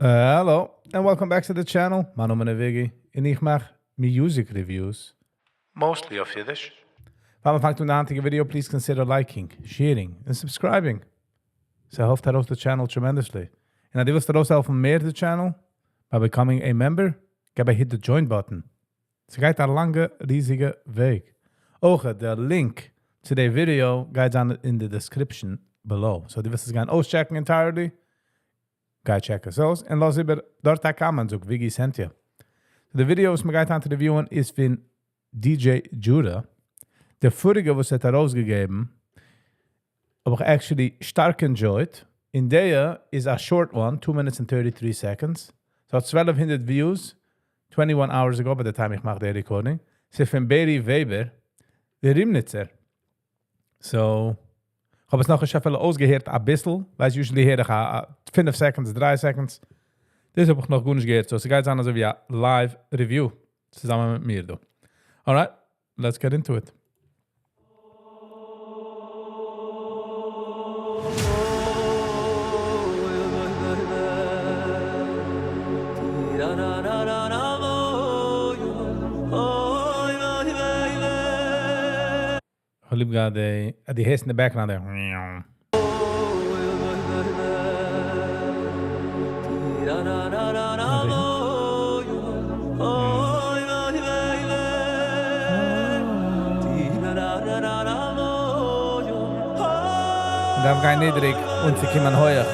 Hello and welcome back to the channel, מיין נאמען איז Viggy און איך מאך music reviews, mostly אויף אידיש. פאר מען פאנגט אן די היינטיגע video, please consider liking, sharing און subscribing. ס'העלפט ארויס די channel tremendously. און אז דו ווילסט ארויסהעלפן מער די channel, by becoming a member, געב א hit די join button. ס'גייט א לאנגע ריזיגע וועג. אויך די link צו די ווידיאו גייט זיין אין די description below. So דו ווילסט עס גיין אויסטשעקן entirely, גיי טשעק עס אויס און לאז איבער דארט א comment, זאג Viggy sent you. די ווידיאו וואס מ'גייט היינט review ען איז פון DJ Judah. די פאריגע וואס ער האט ארויסגעגעבן האב איך actually שטארק enjoyed, און דיע איז א short one, two minutes and thirty three seconds, ס'האט 1200 views, 21 hours ago ביי די time איך מאך די recording, ס'איז פון Beri Weber, די רימניצער. So, כ'האב עס נאכנישט אפילו אויסגעהערט אביסל, ווייל usually הער איך א פינף seconds, דריי seconds, דאס האב איך נאך גארנישט געהערט, so ס'גייט זיין אזוי ווי א live review צוזאמען מיט מיר דא. Alright, let's get into it. כ'האב ליב געהאט די אז דו הערסט אין די background די. מ'דארף גיין נידריג אנצוקומען הויעך.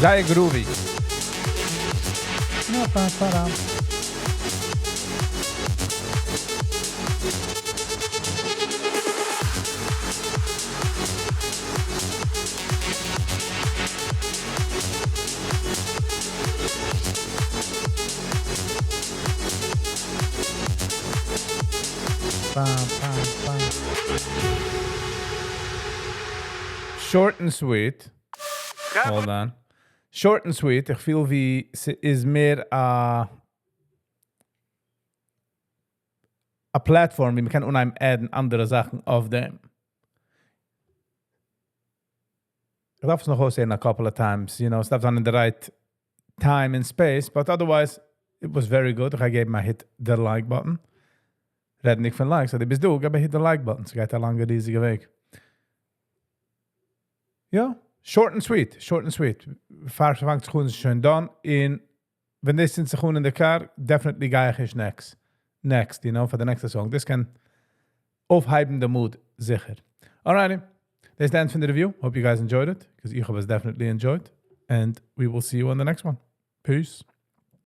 זייער groovy. Short and sweet. Hold on. Short and sweet, איך פיל ווי ס'איז מער א א platform ווי מ'קען אנהייבן add ן אנדערע זאכן אויף דעם. איך דארף עס נאך אויסהערן א couple of times, you know, ס'דארף זיין אין די right time און space, but otherwise it was very good, איך גיי געבן א hit די like button. רעדנדיג פון likes, אז דו ביסט דא, געב א hit די like button, ס'גייט א לאנגע ריזיגע וועג. יא, short and sweet, short and sweet. פאר ס'פאנגט זיך אן איז עס שוין done, און ווען דאס צינדט זיך אן אין די קאר, definitely גיי איך נישט next, next, you know, פאר די נעקסטע song. דאס קען אויפהייבן די mood זיכער. Alrighty, דאס איז די end פון די review, hope you guys enjoyed it, cause איך האב עס definitely enjoyed, and we will see you on the next one. Peace.